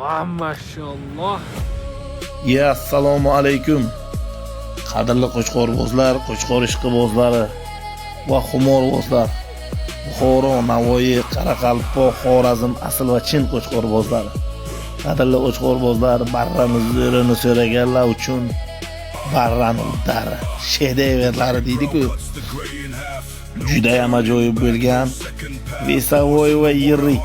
Va mashalloh. Ya assalomu alaykum. Qadrli qo'chqorbozlar, qo'chqor ishqibozlari va xumorbozlar. Buxoro, Navoiy, Qoraqalpoq, Xorazm asl va chin qo'chqorbozlari. Qadrli qo'chqorbozlar, barrani zo'rini so'raganlar uchun barrani uddari, shedevrlari deydi-ku. Judayam ajoyib bo'lgan весовой va yirik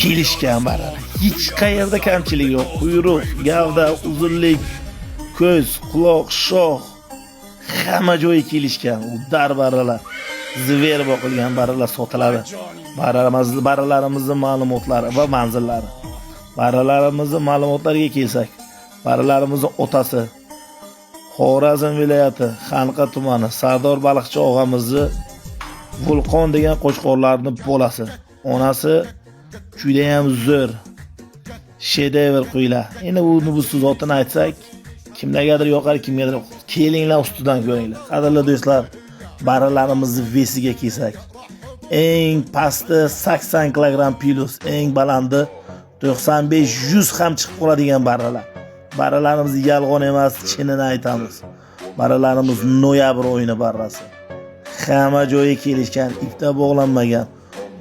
kelishgan barralar. Hech qayerda kamchilik yo'q. Quyruq, gavda, uzunlik, ko'z, quloq, shox, hamma joyi kelishgan. Удар barralar. Зверь boqilgan barralar sotiladi. Barralarimizni ma'lumotlari va manzillari. Barralarimizni ma'lumotlariga kelsak, barralarimizni otasi Xorazm viloyati Xanqa tumani Sardor baliqchi og'amizni Vulqon degan qo'chqorlarni bolasi. Onasi judayam zo'r, shedevr qo'ylar. Endi uni bu zotini aytsak, kimlargadir yoqar, kimgadir. Kelinglar, ustidan ko'ringlar. Qadrli do'stlar, barralarimizni вес iga kelsak, eng pasti 80 kilogramm плюс, eng balandi 95, 100 ham chiqib qoladigan barralar. Barralarimiz yolg'on emas, chinini aytamiz. Barralarimiz noyabr oyini barrasi. Hamma joyi kelishgan, ipda bog'lanmagan.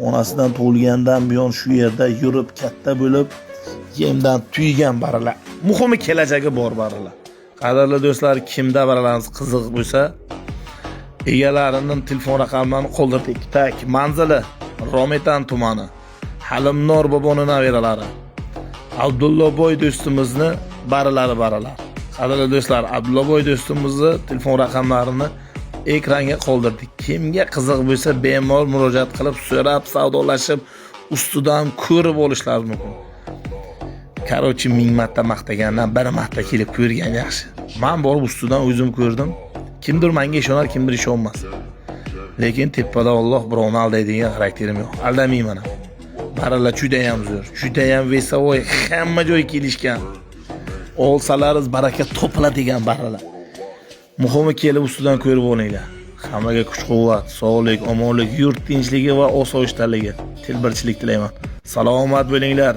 Onasidan tug'ilgandan buyon shu yerda yurib, katta bo'lib, yemdan tuygan barralar. Muhimi, kelajagi bor barralar. Qadrli do'stlar, kimda barralarimiz qiziq bo'lsa, egalarining telefon raqamlarini qoldirdik. Так, manzili Rometan tumani. Halimnor boboni nabiralari. Abdulloboy do'stimizni barralari barralar. Qadrli do'stlar, Abdulloboy do'stimizni telefon raqamlarini ekranga qoldirdik. Kimga qiziq bo'lsa, bemalol murojaat qilib, so'rab, savdolashib, ustidan ko'rib olishlari mumkin. Короче, ming marta maqtagandan bir marta kelib ko'rgan yaxshi. Man borib ustidan o'zim ko'rdim. Kimdir menga ishonar, kimdir ishonmas. Lekin tepada Alloh, birovni aldaydigan xarakterim yo'q. Aldamayman ham. Baralla judayam zo'r, judayam весовой, hamma joy kelishgan. Olsalaringiz baraka topiladigan barralar. Muhimi, kelib ustidan ko'rib olinglar. Hammaga kuch-quvvat, sog'lik, omonlik, yurt tinchligi va osoyishtaligi, telbirchilik tilayman. Salomat bo'linglar.